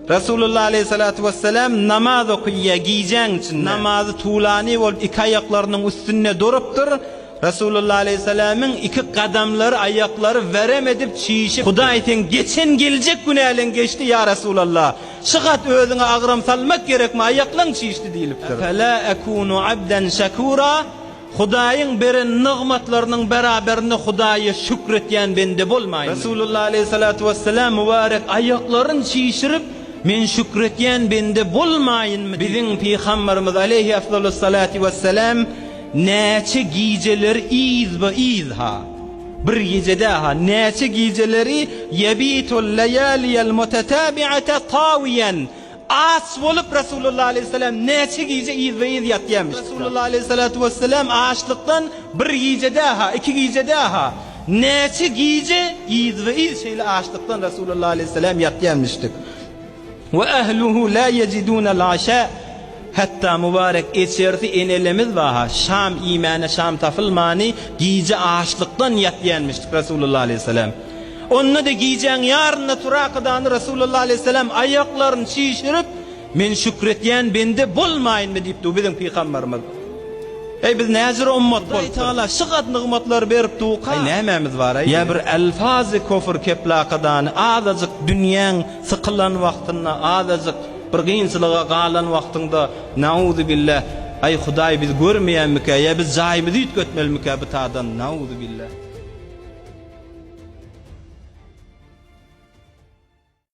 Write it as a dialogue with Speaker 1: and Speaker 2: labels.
Speaker 1: Resulullah aleýhissalatu wessalam namaz okyýa gijäň içinde. Namazy tulany bolup iki aýaklarynyň üstünde durupdyr. Resulullah aleýhissalamyň iki gadamlary aýaklary werem edip çişip. Hudaý seň geçen geljek günäleň geçdi ýa Resulallah. Şygat özüňe agram salmak gerekmi aýaklaň çişdi diýlipdir. Efela ekunu abden şekura Hudaýyň beren nygmatlarynyň beraberinde Hudaýa şükretýän bende bolmaýynmy? Resulullah aleýhissalatu wessalam mübärek aýaklaryn çişirip, Men şükretýän bende bolmaýynmy? Biziň Pygamberimiz aleýhi afdalussalati wessalam näçe gijeleri yzba-yz-ha, bir gije-dä-ha, näçe gijeleri ýebitul leýaliyel mutetabi'ate tawiýen, Aç bolup Resulullah aleýhissalam näçe gije yzba-yz ýatýarmyş. Resulullah aleýhissalatu wessalam açlykdan bir gije däl-ha, iki gije däl-ha, näçe gije yzba-yz şeýle açlykdan Resulullah aleýhissalam ýatýarmyşdyk. We ehluhu la yejidunel aşa Hatda mübarek eçersi enelemiz bar-ha, şam iýmäne şam tapylmany gije açlykdan ýatýarmyşdyk Resulullah aleýhissalam. Onda-da gijäň ýarynda turakydany Resulullah aleýhissalam aýaklaryny çişirip, Men şükretýän bende bolmaýynmy diýipdi biziň pygamberimiz. Eý biz näjür ummat bolupdyrys. Hudaý Tagala şygat nygmatlary berip durka, aý nämämiz bar-aý? Ýa bir elfazy kofr keplakydany azajyk dünýäň sykylan wagtynda, azajyk bir gynçylyga galan wagtyňda, nauzubillah, aý Hudaý bizi görmeýänmikä, ýa biz jaýymyzy üýtgetmelimikä bu tadan, nauzubillah.